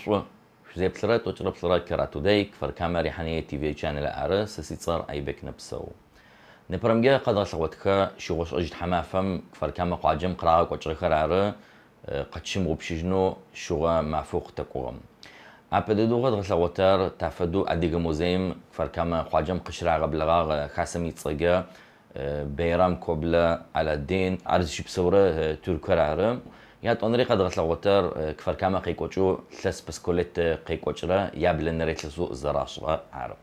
Шъуипчыхьэшъошӏу! Шъузеплъырэ тӏокӏырэ плӏырэ Кара-Today, Кфар-Камэ Рихьание ТВ Channel ары, сэ сицӏэр Айбек Нэпсэу. Непэрэмкӏэ къэдгъэлъэгъотхэ шъыгъо-шӏэжь тхьамафэм Кфар-Камэ къуаджэм къырагъэкӏокӏыгъэхэр ары къытщымыгъупшэжьынэу шъыгъо мафэу къытэкӏугъэм. Апэ дэдэу къэдгъэлъэгъотэр тафэдэу Адыгэ музеим Кфар-Камэ къуаджэм къыщырагъэблэгъагъ хасэм ицӏэкӏэ Бейрам Коблэ Аладдин, ар зыщыпсэурэ Тыркуер ары. Ятӏонэри къэдгъэлъэгъотэр Кфар-Камэ къекӏокӏэу лъэс пасколет къекӏокӏырэ яблэнэрэ илъэсэу зэрашӏыгъэр ары.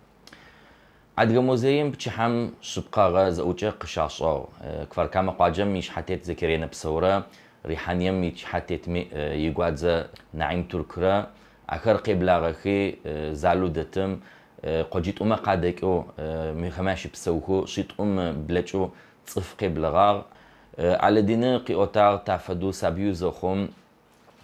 Адыгэ музеим пчыхьэм шъыпкъэгъэ зэӏукӏэ къыщашӏыгъ. Кфар-Камэ къуаджэм ишъхьэтет Зекерие Нэпсэурэ Рихьанием ишъхьэтетми игуадзэ Наим Тюркрэ ахэр къеблагъэхи залэу дэтым къоджитӏумэ къадэкӏэу мыхэмэ ащыпсэухэу шъитӏум блэкӏэу цӏыф къеблэгъагъ. Алэдины къыӏотагъ тафэдэу сабыеу зэхъум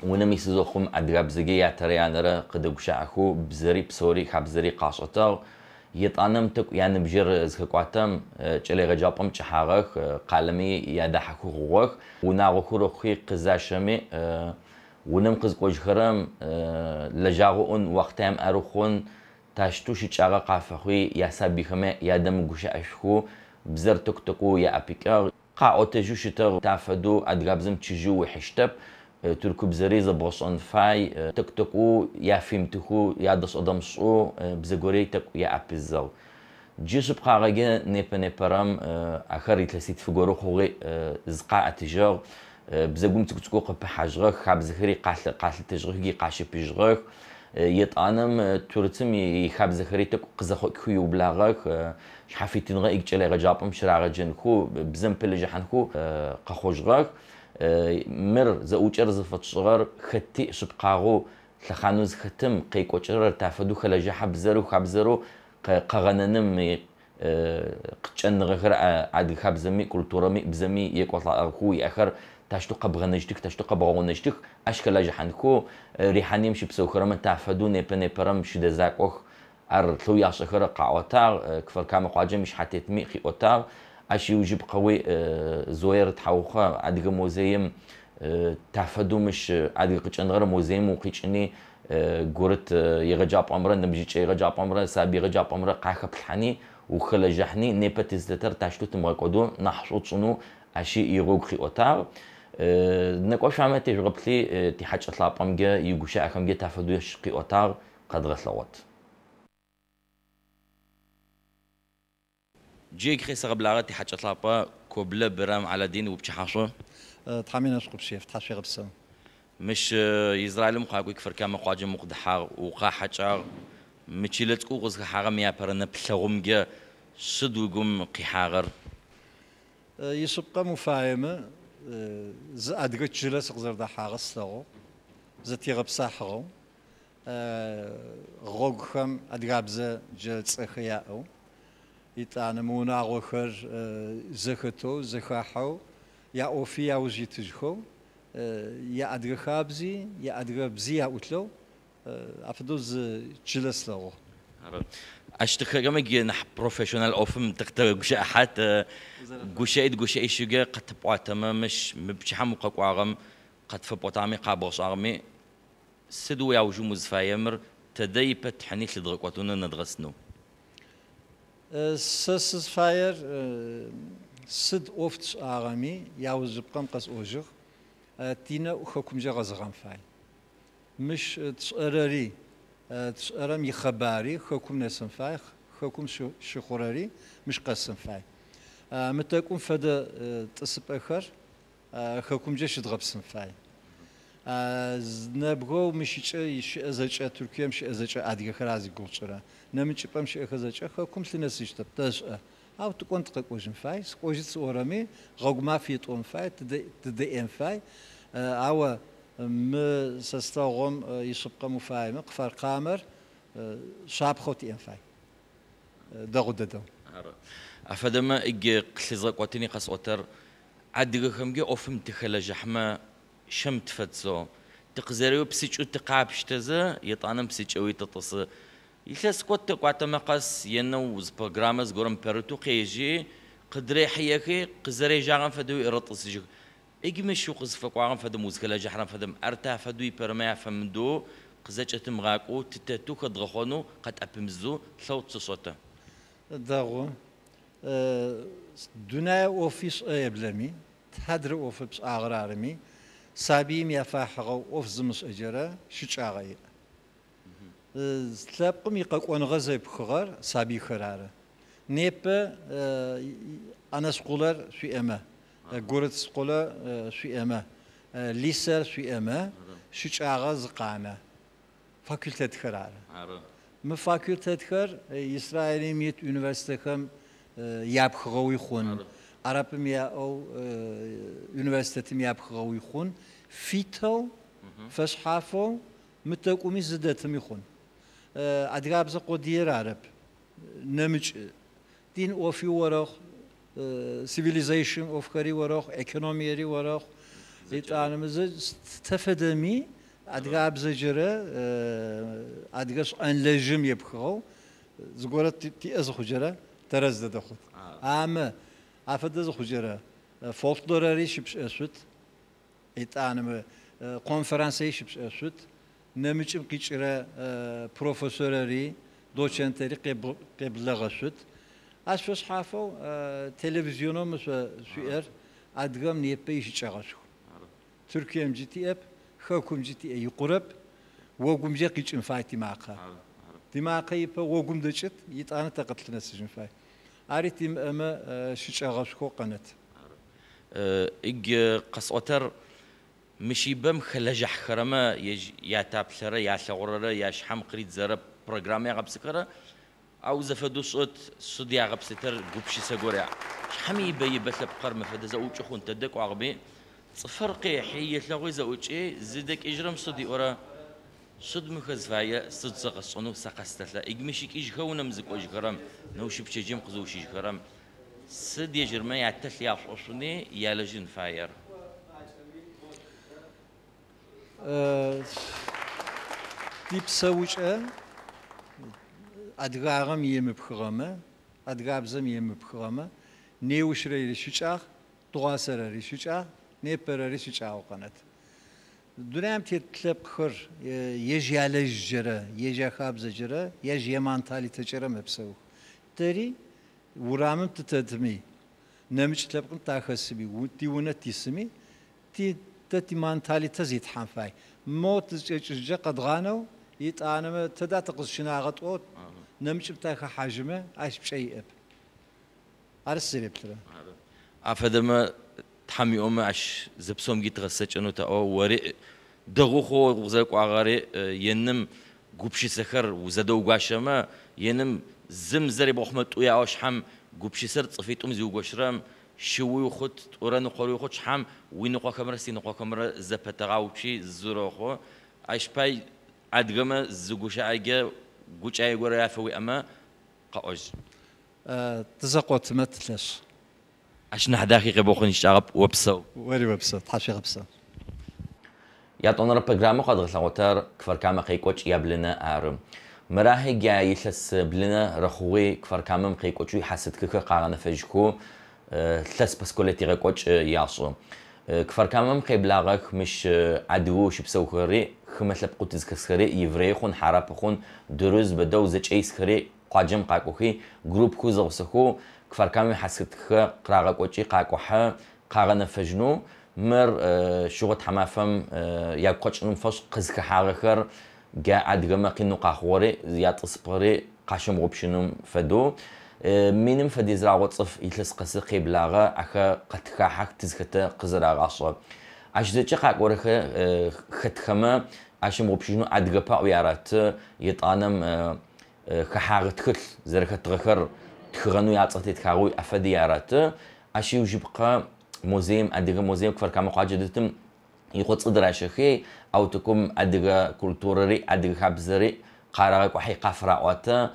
унэм исы зэхъум адыгабзэкӏэ ятэрэ янэрэ къыдэгущыӏэхэу бзэри псори хабзэри къашӏэтыгъ. Етӏанэм тӏэкӏу яныбжьыр зыхэкӏуатэм кӏэлэегъэджапӏэм кӏэхьагъэх, къалэми ядахьэхэу хъугъэх. Унагъохэу рэхъухи къызащэми унэм къызыкӏожьхэрэм лэжьагъэ ӏун, уахътэ ямыӏэрэу хъун, тащтэу щыкӏагъэ къафэхъуи ясабыйхэми ядэмыгущыӏэшъухэу бзэр тӏэкӏу-тӏэкӏоу яӏэпыкӏыгъ. Къаӏотэжьэу щытыгъ тафэдэу адыгабзэм чыжьэу уихьыщтэп, тыркубзэри зэбгъэшӏэн фай, тӏэкӏу-тӏэкӏоу яфимытыхэу, ядэшӏэ-дэмышӏэу бзэ гори тӏэкӏу яӏэпызыгъ. Джы шъыпкъагъэкӏэ непэ-непэрэм ахэр илъэситф горэ хъугъи зыкъаӏэтыжьыгъ, бзэгум цӏыкӏу-цӏыкӏоу къыпыхьажьыгъэх, хабзэхэри къалъытэжьыгъэх ыкӏи къащыпыжьыгъэх. Етӏанэм Турцым ихабзэхэри тӏэкӏу къызэхъокӏхэу иублагъэх, шъхьафитыныгъэ ыкӏи кӏэлэегъэджапӏэм щырагъэджэнхэу, бзэм пылэжьыхьанхэу къэхъужьыгъэх. Мыр зэӏукӏэр зыфэтшӏыгъэр хэти шъыпкъагъэу лъэхъанэу зыхэтым къекӏокӏырэр тафэдэу хэлэжьыхьэ бзэрэу хабзэрэу къэгъэнэным къыкӏэныгъэхэр адыгэ хабзэми, культурэми, бзэми екӏолӏагъэхэу иӏэхэр тащтэу къэбгъэнэжьтых, тащтэу къэбгъэгъунэщтых, ащ хэлэжьыхьанхэу Рихьанием щыпсэухэрэмэ тафэдэу непэ-непэрэм щыдэзакӏох. Ар лъэу яшӏэхэр къаӏотагъ, Кфар-Камэ къуаджэм ишъхьэтетми къыӏотагъ. Ащ иужьыпкъэуи Зоер Тхьаухъэ Адыгэ музеим тафэдэу мыщ адыгэ къыкӏэныгъэр музеим укъикӏыни гурыт егъэджапӏэмрэ ныбжьыкӏэ егъэджапӏэмрэ сабый егъэджапӏэмрэ къахэплъхьани, ухэлэжьыхьани непэ тызтетыр тащтэу тымыгъэкӏодэу нахьышӏоу тшӏынэу ащи игъогу къыӏотагъ. Нэкӏошъуамэ тежъугъэплъи тихьакӏэ лъапӏэмкӏэ игущыӏэхэмкӏэ тафэдэу ащ къыӏотагъ къэдгъэлъэгъот. Джы къесэгъэблагъэ тихьакӏэ лъапӏэ Коблэ Бырам Аладдин упчыхьашъо. Тхьэм инэшӏу къыпщеф, тхьашъуегъэпсэу. Мыщ Израилым къакӏуи Кфар-Камэ къуаджэм укъыдэхьагъ, укъахьэкӏагъ. Мы чылэ цӏыкӏоу укъызхэхьагъэм иапэрэ нэплъэгъумкӏэ сыд угум къихьагъэр? Ишъыпкъэм уфаемэ, зы адыгэ чылэ сыкъызэрэдэхьагъэ слъэгъугъ, зэтегъэпсахьыгъэу, гъогухэм адыгабзэкӏэ цӏэхэр яӏэу, итӏанэ мы унагъохэр зэхэтэу, зэхахьэу, яӏофи яужь итыжьхэу, яадыгэ хабзи, яадыгэ бзи яӏулъэу, афэдэу зы чылэ слъэгъугъ. Ары. Ащ тыхэкӏэмэ джы нахь профессионал ӏофым тыкъытэгущыӏэхьат. Гущыӏэ гущыӏищыкӏэ къэтэпӏуатэмэ, мыщ мы пчыхьэм укъэкӏуагъэм къэтфэпӏотагъэми къабгъэшӏагъэми сыд уяужым узфаемыр тэдэ ипэ тхьыни лъыдгъэкӏотэнэу нэдгъэсынэу? Сэ сызфаер сыд ӏоф тшӏагъэми, яужьыпкъэм къэсӏожьыгъ, тинэӏу хэкумкӏэ гъэзыгъэн фай. Мыщ тшӏэрэри, тшӏэрэм ихъэбари хэкум нэсын фай, хэкум щыхъурэри мыщ къэсын фай. Мы тӏэкӏум фэдэ тӏысыпӏэхэр хэкумкӏэ щыдгъэпсын фай. Нэбгэу мыщыкӏэ щыӏэ зэкӏэ, Тыркуем щыӏэ зэкӏэ адыгэхэр а зигугъу тшӏырэ. Нэмыкӏ чӏыпӏэм щыӏэхэр зэкӏэ хэкум лъынэсыщтэп, тэшӏэ. Ау тыкӏон тыкъэкӏожьын фай, сыкӏожьыт сӏорэми гъогу маф етӏон фай, тыдэӏен фай. Ау мы сэ слъэгъум ишъыпкъэм уфаемэ, Кфар-Камэр шапхъэу тиӏэн фай. Дэгъу дэдэу. Ары. Афэдэмэ ыгу къылъызгъэкӏотыни къэсӏотэр адыгэхэмкӏэ ӏофым тыхэлэжьыхьмэ щэм тыфэтсэу. Тыкъызэреу псыкӏэу тыкъапщтэзэ, етӏанэм псыкӏэуи тэтӏысы. Илъэс кӏот тэкӏуатэмэ къэс енэу зы программэ зыгорэм пэрытэу къежьи, къыдырехьыехи, къызэрежьагъэм фэдэуи рэтӏысыжьых. Ыгу мыщ укъызфэкӏуагъэм фэдэм, узхэлэжьыхьэрэм фэдэм, ар тафэдэу ипэрэмэ яфэмыдэу Къызэкӏэтымыгъакӏоу, тытэтэу хэдгъэхъонэу къэтӏэпымызэу лъэу тшӏэтэ. Дэгъу. Дунэе ӏофи шӏэ еблэми, тадрэ ӏофы пшӏагъэр арыми, сабыим яфахьыгъэу ӏоф зымышӏэджэрэ щыкӏагъэ иӏ. Лъэпкъым икъэкӏоныгъэ зэпхыгъэр сабыйхэр ары. Непэ ӏэнэ школэр шъуиӏэмэ, гурыт школэ шъуиӏэмэ, лисэр шъуиӏэмэ, щыкӏагъэ зыкъанэ. Факультетхэр ары. Мы факультетхэр Израилым ит университетхэм япхыгъэуи хъун, Арапым яӏэу университетым япхыгъэуи хъун, фитэу, фэшъхьафэу мы тэкӏуми зыдэтыми хъун. Адыгабзэ къодыер арэп, нэмыкӏ дин ӏофи орэхъу, цивилизation ӏофхэри орэхъу, экономиери орэхъу, итӏанэмэ тэфэдэми адыгабзэджэрэ адыгэ шӏэнлэжьым епхыгъэу зыгорэ тиӏэ зыхъуджэрэ тэрэз дэдэ хъут. Амэ афэдэ зыхъуджэрэ фольклорэри щыпшӏэшъут, итӏанэмэ конференциери щыпшӏэшъут, нэмыкӏым къикӏырэ профессорэри, доцентэри къеблэгъэшъут. Ащ фэшъхьафэу телевизионэу шъуиӏэр адыгэм непэ ищыкӏэгъэшху. Туркиемджи тиӏэп, хэкумджи тиӏэ икъурэп, огумджэ къикӏын фай тимакъэ. Тимакъэ ипэ огум дэкӏыт, итӏанэ тэ къытлъынэсыжьын фай. Ари тимыӏэмэ щыкӏэгъэшхоу къэнэт. Иг къэсӏотэр мыщибэм хэлэжьахьхэрэмэ ежь ятаплъэрэ ялъэгъурэрэ яшъхьэм къыридзэрэ программэ ягъэпсыхэрэ ау зэфэдэу шӏыт шъыд ягъэпсытэр гупшысэ горэ. Шъхьэм ибэ ибэ лъэпкъэр мэфэдэ зэӏукӏы хъун тэдэ кӏуагъэми цӏыфыр къехьи елъэгъуи зэӏукӏи зыдэкӏыжьырэм шъыд иӏорэ шъыд мыхэр зыфае сыд сэ къэсшӏэнэу сэ къэстэлъэ. Иг мыщикӏыжьхэ унэм зыкӏожьхэрэм нэущыпчэджым къызыущыжьхэрэм сыд ежьырмэ ятэлъ яшӏошъуни ялэжьын фаер. Типсэукӏэ адыгагъэм емыпхыгъэмэ, адыгабзэм емыпхыгъэмэ, неущрэри щыкӏагъ, тыгъуасэрэри щыкӏагъ, непэрэри щыкӏагъэу къэнэт. Дунаим тет лъэпкъхэр ежь ялэжьджэрэ, ежь яхабзэджэрэ, ежь яменталитетджэрэ мэпсэух. Тэри урамым тытэтми, нэмыкӏ лъэпкъым тахэсыми, тиунэ тисыми, тэ тименталитет зетхьан фай. Мо тызкӏэкӏыжьджэ къэдгъанэу, итӏанэмэ тэда тыкъызщынагъэ тӏоу, нэмыкӏым тахэхьажьымэ, ащ пкӏэ иӏэп. Ары сызэреплъырэ. Афэдэмэ Тхьэм иӏомэ ащ зэпсэумгий тыгъэсэкӏэнэу тэӏо ори дэгъу хъоу узэрэкӏуагъэри еным гупшысэхэр узэдэугуащэмэ, еным зым зэребгъохъумэ тӏу яӏэу шъхьэм гупшысэр цӏыфитӏум зиугощырэм щыуи хъут, тӏурэ ныкъори хъут, шъхьэм уиныкъохэмрэ синыкъохэмрэ зэпэтэгъаучи зырэхъу. Ащ пай адыгэмэ зы гущыӏэкӏэ гукӏае горэ яфэуиӏэмэ къэӏожь. Тызэкъотымэ тылъэш. Ащ нахь дахи къебохъун ищыкӏагъэп, опсэу. Ори опсэу, Тхьэ шъуегъэпсэу. Ятӏонэрэ программэу къэдгъэлъэгъотэр Кфар-Камэ къекӏокӏ яблынэ ары. Мырахи джа илъэс блынэ рэхъугъи Кфар-Камэм къекӏокӏэу хьасэтхыхэр къагъэнэфэжьхэу лъэс пасколэ тигъэкӏокӏ яшӏы. Кфар-Камэм къеблагъэх мыщ адыгэу щыпсэухэри, хымэ лъэпкъэу тызхэсхэри, еврей хъун, хьарап хъун, дырыз бэдэу зэкӏэисхэри къуаджэм къакӏохи, группхэу зэгъусэхэу Кфар-Камэм хьасэтхыхэр къырагъэкӏокӏи къакӏохьэ, къагъэнэфэжьынэу мыр щыгъо тхьамафэм ягу къэкӏыным фэшӏ къызхэхьагъэхэр джа адыгэмэ къинэу къахъугъэри, ятӏысыпӏэри къащымыгъупшыным фэдэу. Миным фэдиз рагъо цӏыф илъэс къэсы къеблагъэ, ахэр къэтхахьэх тызхэтэ къызэрагъашӏэ. Ащ зэкӏэ къакӏорэхэ хэтхэмэ ащымыгъупшыжьынэу адыгэ паӏо яраты, етӏанэм хэхьагъэ тхылъ зэрэхэтыгъэхэр тхыгъэнэу яцӏэ тетхагъэу афэдэ яраты. Ащ иужьыпкъэ музеем, адыгэ музеем Кфар-Камэ къуаджэ дэтым икъоцӏы дыращэхи, ау тыкум адыгэ культурэри, адыгэ хабзэри къарагъэкӏухьи къафыраӏуатэ,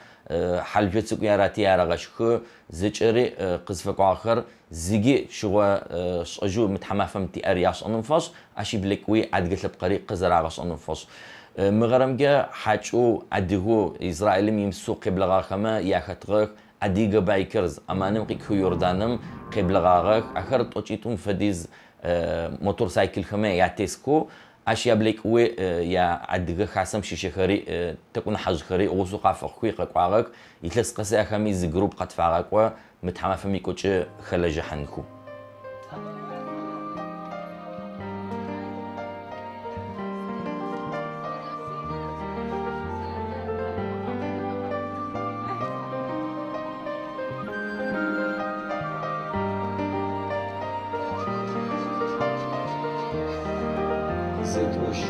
хьалжъо цӏыкӏу ярати ярагъэшхы, зэкӏэри къызфэкӏуагъэхэр зыги щыгъо шӏэжьэу мы тхьамафэм тиӏэр яшӏэным фэшӏ, ащ иблэкӏуи адыгэ лъэпкъэри къызэрагъэшӏэным фэшӏ. Мыгъэрэмкӏэ хьакӏэу адыгэу Израилым имысэу къеблэгъагъэхэмэ яхэтыгъэх адыгэ байкерс Аманым къикӏхэу Иорданым къеблэгъагъэх. Ахэр тӏокӏитӏум фэдиз моторсайклхэмэ ятесхэу Ащ яблэкӏыуи я Адыгэ Хасэм щыщэхэри тӏэкӏу нахьыжъхэри гъусэу къафэхъуи къэкӏуагъэх. Илъэс къэси ахэми зы групп къэтфагъакӏо мы тхьамафэм икӏокӏэ хэлэжьыхьанхэу. Зытӏущ.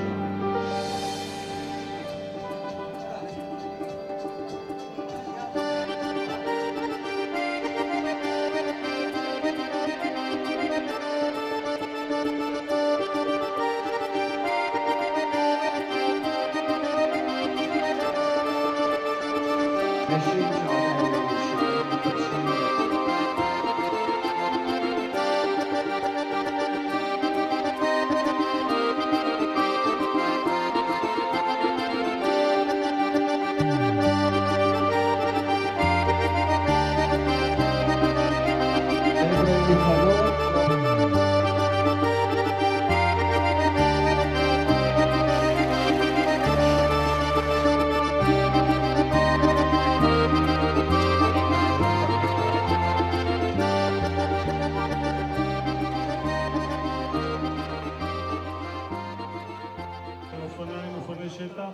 אופניים, אופני שטח,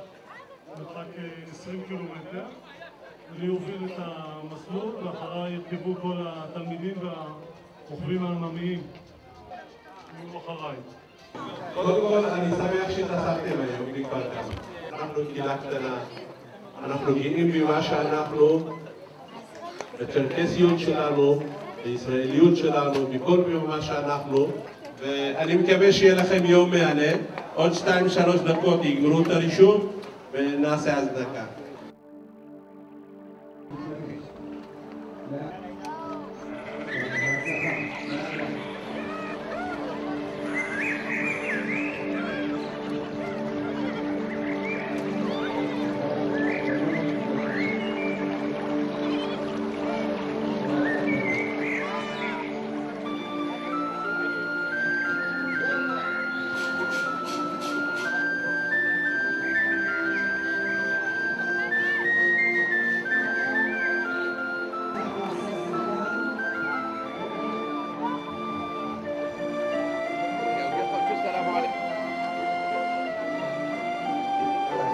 מרחק 20 קילומטר. אני אוביל את המסלול, ואחריי ירכבו כל התלמידים והרוכבים העממיים. יהיו אחריי. קודם כל, אני שמח שהתאספתם היום בכפר כנא. אנחנו קהילה קטנה, אנחנו גאים במה שאנחנו, בצ'רקסיות שלנו, בישראליות שלנו, בכל מה שאנחנו, ואני מקווה שיהיה לכם יום מהנה. עוד 2-3 דקות יגמרו את הרישום ונעשה הזנקה.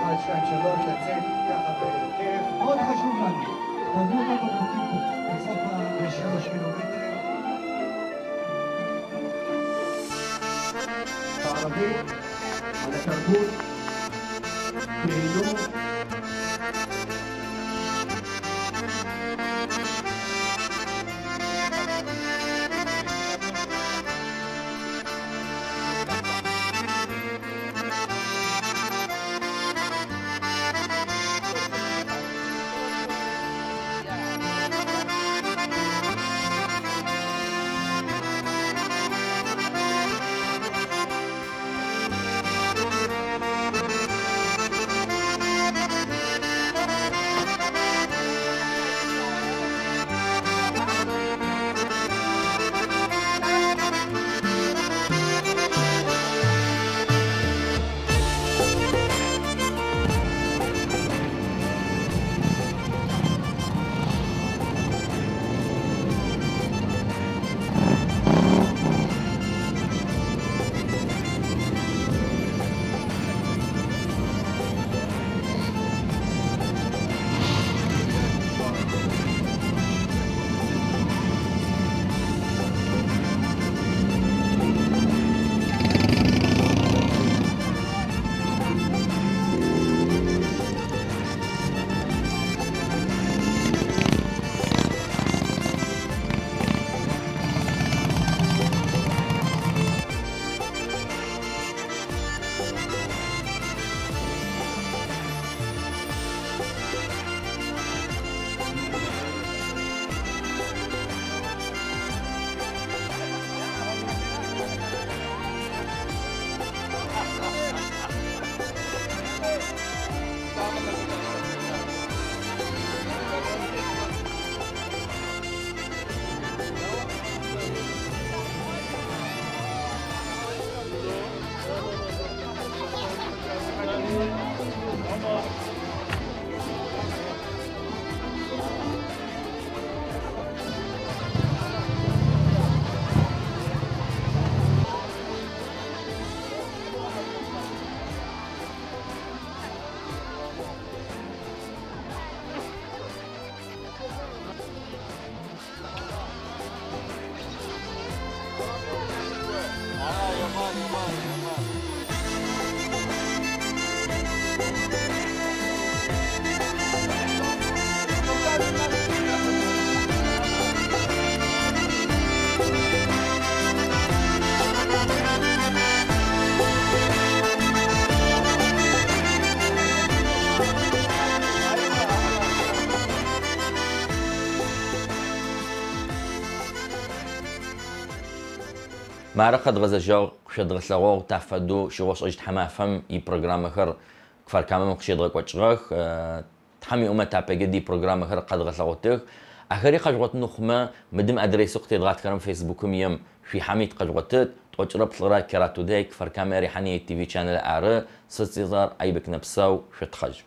אחד, שתיים, שלוש, לצאת ככה בכיף. מאוד חשוב לנו. תעזבו את הבקבוקים פה, בסוף ה-3 קילומטר. בערבית, על התרבות, תהנו. Мары къэдгъэзэжьыгъ, къышъодгъэлъэгъугъ тафэдэу шъыгъо-шӏэжь тхьамафэм ипрограммэхэр Кфар-Камэм къыщедгъэкӏокӏыгъэх. Тхьэм иӏомэ тапэкӏэ ди программэхэр къэдгъэлъэгъотых. Ахэри къэжъугъотынэу хъумэ, мыдым адресэу къытедгъатхэрэм Фейсбукым ием шъуихьэми тыкъэжъугъотыт. 43 Кератудей, Кфар-Камэ Рихьание ТВ чанел ары. Сэ сцӏэр Айбек Нэпсэу, шъутхъэжь.